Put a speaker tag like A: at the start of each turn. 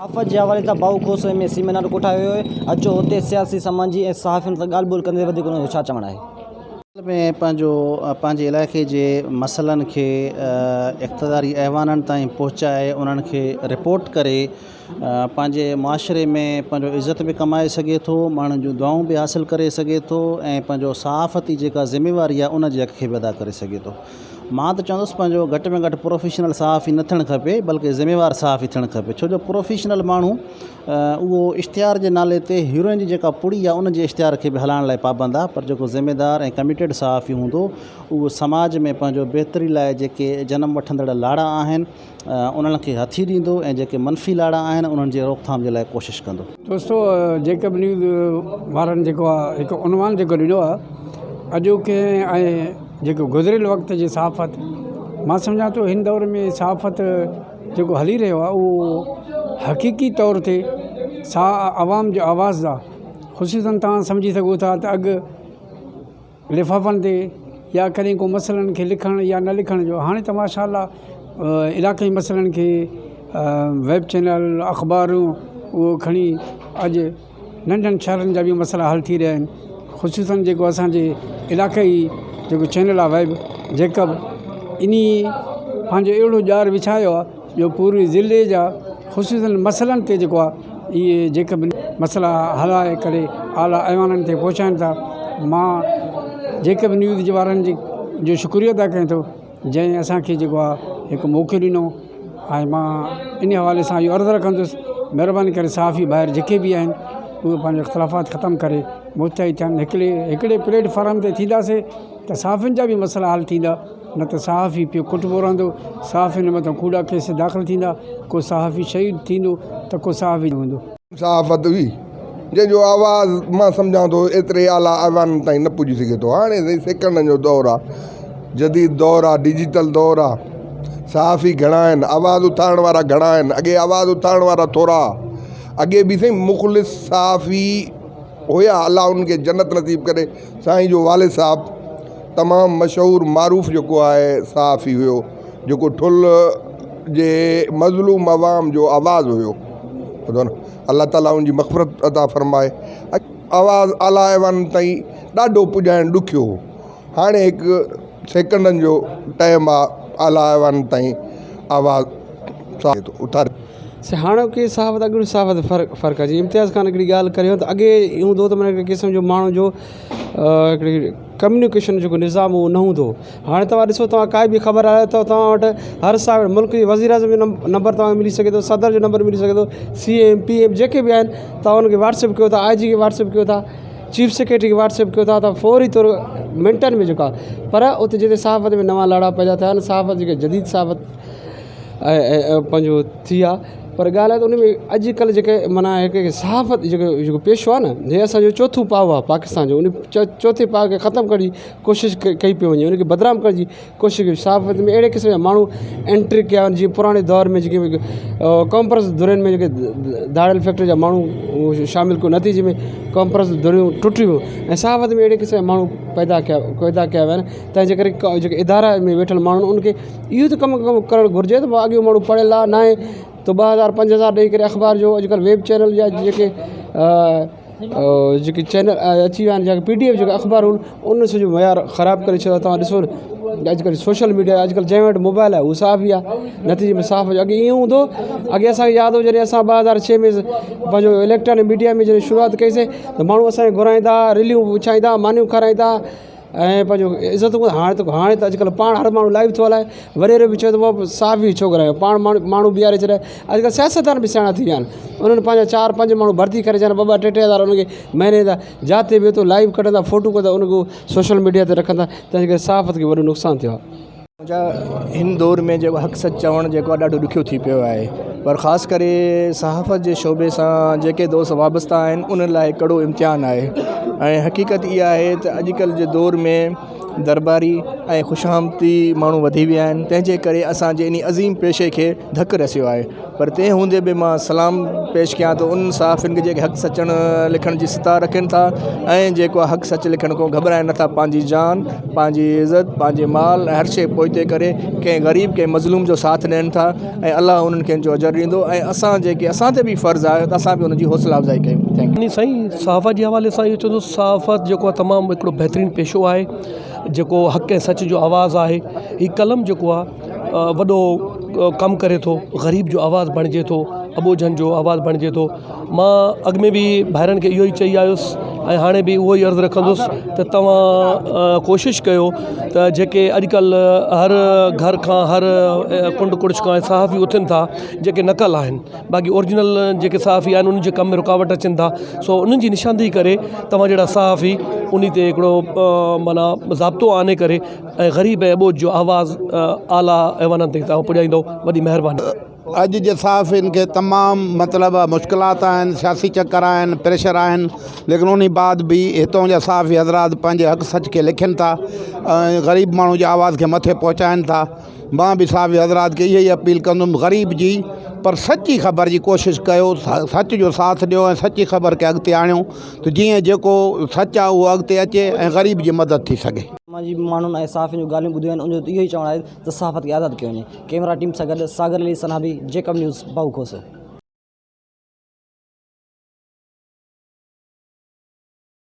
A: صحافت جي حوالي سان باهو کوسي ۾ سيمينار ڪوٺايو ويو آهي، اچو اتي سياسي، سماجي ۽ صحافين سان ڳالهه ٻولهه ڪندي وڌيڪ انهن جو ڇا چوڻ آهي.
B: ۾ پنهنجو پنهنجي علائقي جي مسئلن کي اقتداري ايوانن تائين پهچائي انهن کي رپورٽ ڪري پنهنجي معاشري ۾ پنهنجو عزت به ڪمائي سگهي ٿو ماڻهن جون دعائون به حاصل ڪري سگهي ٿو ۽ پنهنجو صحافتي جيڪا ذميواري آهي ان جي حق کي به ادا ڪري سگهي ٿو. مان ته چوندس پنهنجو گهٽ ۾ گهٽ پروفيشنل صحافي نه ٿيڻ کپي بلڪه ذميوار صحافي ٿيڻ کپي ڇو جو پروفيشنل ماڻهو اهو اشتهار جي نالي تي هيروئن جي جيڪا پڙي آهي ان جي اشتهار کي به هلائڻ لاء پابند آهي پر جيڪو ذميدار ۽ ڪميٽيڊ صحافي هوندو اهو سماج ۾ پنهنجو بهتري لاء جيڪي جنم وٺندڙ لاڙا آهن انهن کي هٿي ڏيندو ۽ جيڪي منفي لاڙا آهن انهن جي روڪٿام جي لاء ڪوشش ڪندو.
C: دوستو جيڪب نيوز وارن جيڪو آ هڪ عنوان جيڪو ڏنو آ اڄوڪي ۽ جيڪو گذريل وقت جي صحافت مان سمجهان ٿو هن دور ۾ صحافت جيڪو هلي رهيو آ اهو حقيقي طور تي سا عوام جو آواز آ خصوصن توهان سمجهي سگهو ٿا ته اڳ لفافن تي يا ڪڏهن ڪو مسئلن کي لکڻ يا نه لکڻ جو هاڻي ته ماشاء الله علاقائي مسئلن کي ويب چينل اخبارون اهو کڻي اڄ ننڍن شهرن جا به مسئلا حل ٿي رهيا آهن خصوصن جيڪو اسانجي علاقائي جيڪو چينل آهي ويب جيڪب ان پنهنجو اهڙو ڄار وڇايو آهي جو پوري ضلعي جا خصوصن مسئلن تي جيڪو آهي اهي جيڪي به مسئلا هلائي ڪري اعليٰ ايوانن تي پهچائين ٿا مان جيڪب نيوز جي وارن جي جو شڪريو ادا ڪيان ٿو جنهن اسانکي جيڪو آهي هڪ موقعو ڏنو ۽ مان ان حوالي سان اهو عرض رکندس مهرباني ڪري صحافي ڀائر جيڪي به آهن اهي پنهنجا اختلافات ختم ڪري متحد ٿين هڪڙي هڪڙي پليٽ فارم تي ٿينداسين ته صحافين جا به مسئلا حل ٿيندا نه ته صحافي پيو ڪٽبو رهندو، صحافين مٿان ڪوڙا ڪيس داخل ٿيندا، ڪو صحافي شهيد ٿيندو ته ڪو صحافي هوندو.
D: صحافت هئي جنهن جو آواز مان سمجهان ٿو ايتري اعليٰ ايوانن تائين نه پڄي سگهي ٿو هاڻي سائين سيڪنڊن جو دور آ جديد دور آ ڊجيٽل دور آ صحافي گهڻا آهن آواز اٿارڻ وارا گهڻا آهن اڳي آواز اٿارڻ وارا ٿورا هئا اڳي به سائين مخلص صحافي هيا الله انهن کي جنت نصيب ڪري سائين جو والد صاحب تمام مشهور معروف جيڪو آهي صحافي هيو جيڪو ٺل جي مظلوم عوام جو آواز هيو ٻڌو نه الله تعالي ان جي مغفرت عطا فرمائي آواز اعليٰ ايوانن تائين ڏاڍو پڄائڻ ڏکيو هو هاڻي هڪ سيڪنڊن جو ٽائيم آ اعليٰ ايوانن تائين آواز اٿاري.
E: سي هاڻوڪي صحافت اڳوڻي صحافت فرق فرق آهي جيئن امتياز خان هڪڙي ڳالهه ڪريو ته اڳي ائين هوندو هو ته معنيٰ هڪڙي قسم جو ماڻهو جو هڪڙي ڪميونيڪيشن جيڪو نظام هو نه هوندو هو هاڻي توهان ڏسو توهان ڪائي به خبر آهي ته توهان وٽ هر سال ملڪ جي وزير اعظم جو نمبر توهان کي ملي سگهي ٿو صدر جو نمبر ملي سگهي ٿو سي ايم پي ايم جيڪي به آهن توهان انهن کي واٽس ايپ ڪيو ٿا آء جي کي واٽس ايپ ڪيو ٿا چيف سيڪريٽري کي واٽس ايپ ڪيو ٿا ته فوري طور منٽن ۾ جيڪو آهي پر اتي جتي صحافت ۾ نوان لاڙا پيدا ٿيا آهن صحافت جيڪي جديد صحافت پنهنجو ٿي آهي پر ڳالهه آهي ته ان ۾ اڄڪلهه جيڪي معنيٰ هڪ صحافت جيڪو جيڪو پيشو آهي نه هي اسانجو چوٿون پايو آهي پاڪستان جو ان چوٿين پايي کي ختم ڪرڻ جي ڪوشش ڪئي پئي وڃي ان کي بدنام ڪرڻ جي ڪوشش ڪئي صحافت ۾ اهڙي قسم جا ماڻهو انٽري ڪيا آهن جيئن پراڻي دور ۾ جيڪي قومپرست ڌرين ۾ جيڪي ڌاڙيل فيڪٽري جا ماڻهو شامل ڪيو نتيجي ۾ قومپرست ڌريون ٽٽي ويون ۽ صحافت ۾ اهڙي قسم جا ماڻهو پيدا ڪيا پيدا ڪيا ويا آهن تنهن جي ڪري جيڪي ادارا ۾ ويٺل ماڻهو ان کي اهو ته ڪم ڪرڻ گهرجي ته اڳيون ماڻهو پڙهيل آهي ناهي ته 2000 5000 ڏيئي ڪري اخبار جو اڄڪلهه ويب چينل جا جيڪي جيڪي چينل اچي ويا آهن جيڪي پي ڊي ايف جيڪي اخبارون ان سڄو معيار خراب ڪري ڇڏيو آهي توهان ڏسو نه اڄڪلهه سوشل ميڊيا اڄڪلهه جنهن وٽ موبائل آهي اهو صحافي آهي نتيجي ۾ صحافت جو اڳي ائين هوندو اڳي اسانکي ياد هو جڏهن اسان 2006 ۾ پنهنجو اليڪٽرانڪ ميڊيا ۾ جڏهن شروعات ڪئيسين ته ماڻهو اسانکي گهرائيندا ريليون وڇائيندا مانيون کارائيندا ۽ پنهنجو عزت هاڻي ته هاڻي ته اڄڪلهه پاڻ هر ماڻهو لائيو ٿو هلائي وڏيرو به چئي ٿو بابا صحافي ڇو گهرايو پاڻ ماڻهو ماڻهو بيهاري ڇڏيا اڄڪلهه سياستدان به سياڻا ٿي ويا آهن انهن پنهنجا چار پنج ماڻهو ڀرتي ڪري ڇڏيا ٻه ٻه ٽي ٽي هزار انهن کي مهيني جا جاتي ويهي ٿو لائيو ڪڍندا فوٽو ڪندا ان کي سوشل ميڊيا تي رکندا تنهن جي ڪري صحافت کي وڏو نقصان ٿيو آهي.
F: منهنجا هن دور ۾ جيڪو حق سچ چوڻ جيڪو آهي ڏاڍو ڏکيو ٿي پيو آهي پر خاص ڪري صحافت جي شعبي سان جيڪي دوست وابسته آهن انهن لاء ڪڙو امتحان آهي ۽ حقيقت اها آهي ته اڄڪلهه جي دور ۾ درباري ۽ خوشامتي ماڻهو وڌي ويا آهن تنهن جي ڪري اسان جي انهي عظيم پيشي کي ڌڪ رسيو آهي پر تنهن هوندي به مان سلام پيش ڪيان ٿو انهن صحافين کي جيڪي حق سچ لکڻ جي سطح رکن ٿا ۽ جيڪو حق سچ لکڻ کان گهٻرائن نٿا پنهنجي جان پنهنجي عزت پنهنجي مال ۽ هر شيء پوئتي ڪري ڪنهن غريب ڪنهن مظلوم جو ساٿ ڏين ٿا ۽ الله انهن کي ان جو اجر ڏيندو ۽ اسان جيڪي اسان تي به فرض آهي ته اسان به انهن جي حوصلا افزائي ڪيون thank you.
G: سائين صحافت جي حوالي سان اهو چوندس صحافت جيڪو آهي تمام هڪڙو بهترين پيشو آهي جيڪو حق ۽ سچ جو آواز آهي هي قلم جيڪو آهي وڏو ڪم ڪري ٿو غريب جو آواز بڻجي ٿو اٻوجهن جو آواز بڻجي ٿو مان اڳ ۾ به ڀائرن کي اهو ئي چئي آيس ۽ هاڻي به اهو ئي عرض رکندس ته توهان ڪوشش ڪيو ته جيڪي اڄڪلهه هر گهر کان هر ڪنڊ ڪڙڇ کان صحافي اٿن ٿا جيڪي نقل آهن باقي اوريجنل جيڪي صحافي آهن انهن جي ڪم ۾ رڪاوٽ اچن ٿا سو انهن جي نشاندهي ڪري توهان جهڙا صحافي ان تي هڪڙو معنيٰ ضابطو آڻي ڪري ۽ غريب ۽ اٻوجهه جو آواز اعليٰ ايوانن تائين توهان پڄائيندو وڏي مهرباني.
H: اڄ جي صحافين کي تمام مطلب مشڪلات آهن سياسي چڪر آهن پريشر آهن ليڪن انهي بعد به هتان جا صحافي حضرات پنهنجي حق سچ کي لکن ٿا ۽ غريب ماڻهو جي آواز کي مٿي پهچائن ٿا مان به صحافي حضرات کي اها ئي اپيل ڪندم غريب جي پر سچي خبر جي ڪوشش ڪيو سچ جو ساٿ ڏيو ۽ سچي خبر کي اڳتي آڻيو ته جيئن جيڪو سچ آهي اهو اڳتي اچي ۽ غريب جي مدد ٿي سگهي.
A: سماجي ماڻهن ۽ صحافين جون ڳالهيون ٻڌيون آهن ان جو اهو ئي چوڻ آهي ته صحافت کي آزاد ڪيو وڃي ڪئميرا ٽيم سان گڏ ساگر علي سنهابي جيڪب نيوز باهو کوسو.